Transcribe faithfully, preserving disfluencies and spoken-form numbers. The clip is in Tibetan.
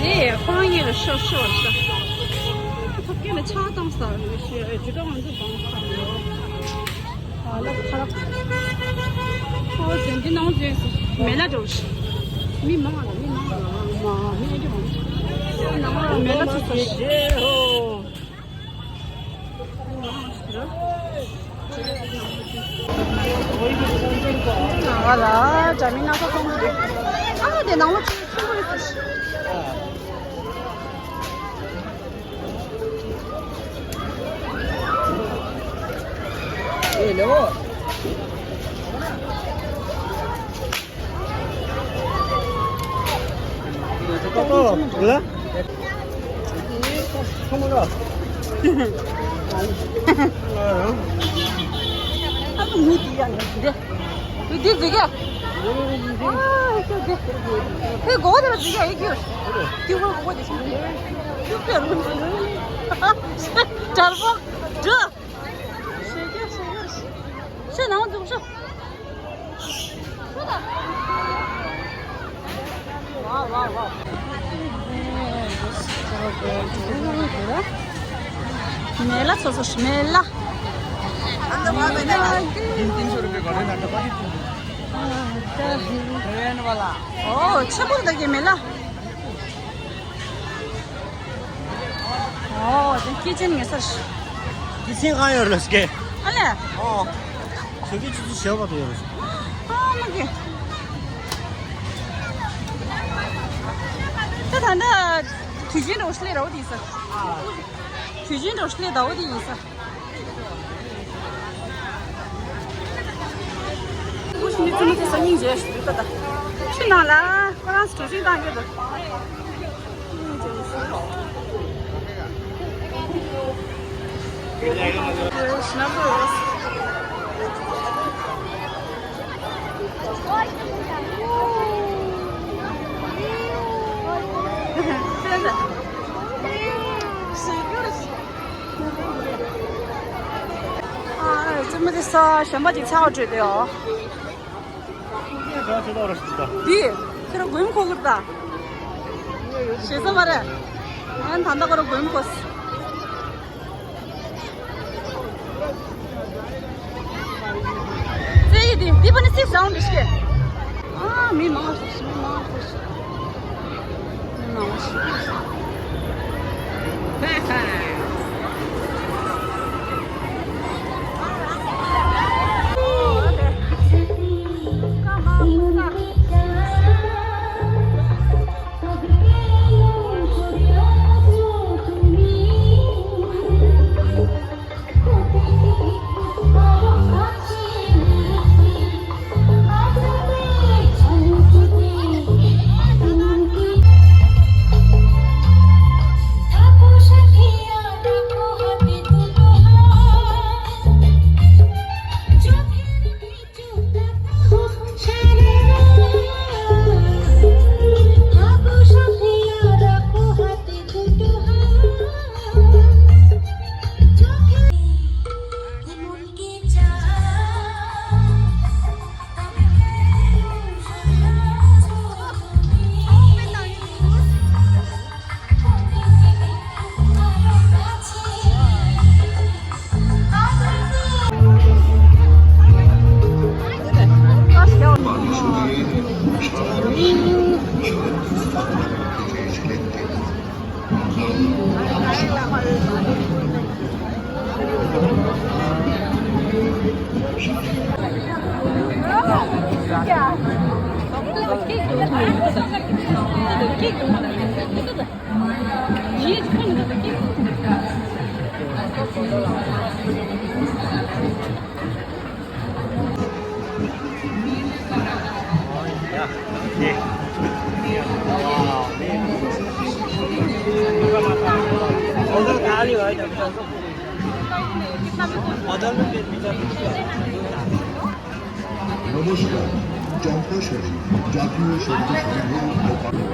ཨེ། ཁོ་རང་གཉིས་ལ་ཤོག་ཤོག་ཤོག་ཐོབ་སྐལ་ལ་ཆགས་སྡང་ས་རེད་ཤི། ཇུ་ཏོ་ང་ཚོ་བང་ཁ་ཡོད། ཨ་ལ་ཁ་ལ། ཁོ་ཟན་འདི་ནང་འཛུལ་སོང་། མེ་ལ་འགྲོ་ཤི། མི་མང་ལ་མི་མང་ལ་མ་མི་ཨེ་འགྲོ་མ། ནང་ལ་མེ་ལ་ཚུད་སོང་ཤི། ང་ལ་འདྲ་མིན་སྣ་ཁ་གཏོང་གི་རེད། ཨ་དེ་ནང་ལོགས་ཆུ་ཆུ་བོ་ཡོད་ས་ཞིག་ཨེ་ལེའོ། འདི་འདི་ག་ཨེ་གོ་དེ་ལ་འདི་ག་ཨེ་ཁྱོད། འདི་གོ་གོ་དེ་ཤི། འདི་གོ་དེ་ཤི། འདི་གོ་དེ་ཤི། དྲ་པོ། འདྲ། ཤེས་རྒྱ་ཤེས་རྒྱ་ཤེས། ནང་འཛུལ་ཤོག་ཤོག་ད། ཝའོ་ཝའོ་ཝའོ། མེ་ལ་ཚོ་ཚོ་མེ་ལ། ཨོ་ཆེན་པོ་ད་གི་མེ་ལ། ཨོ་དེ་ཀི་ཆེན་ངེས་སར། ཀི་ཆེན་གང་ཡོད་རེད་སྐད། ཨ་ལས། ཨོ། ཞོགས་ཀས་ཆུ་ཚོད་བཞི་པ་དུ་ཡོད་རེད། ཨ་མ་གི། ད་ད་ད་དུས་ཆེན་འགྲོ་སླེ་རོ་དེ་ས། དུས་ཆེན་འགྲོ་སླེ་ཟླ་བོ་དེ་ཡིན་ས། ཁོ་ཞིག་ནི་ཙི་མི་ཙི་སང་ཉིན་རྗེས་ཞུ་ད་ད། ཕྱི་ནང་ལ་ཁོ་རང་སྤྲོ་ཆེན་བཏང་གི་འདུག་ཨ། རྩེད་མོ་དེ་ས་གཞན་པ་ཅིག་ཚ་བ་བྲོས་ཏེ་ཡོད། འདི་ཁྱེད་རང་མགོན་ཁོ་གུར་ད། ཞེ་ས་མ་རེད། ང་ད་ལྟ་ཁོ་རང་མགོན་ཁོ། རྩེ་ཡི་འདི་འདི་པ་ནི་སིག་སའུན་འདི་ཤེས། ཨ་མི་མང་ཞིག་མི་མང་ཞིག नमस्कार, जनता शरीफ, जातीय शरीफ,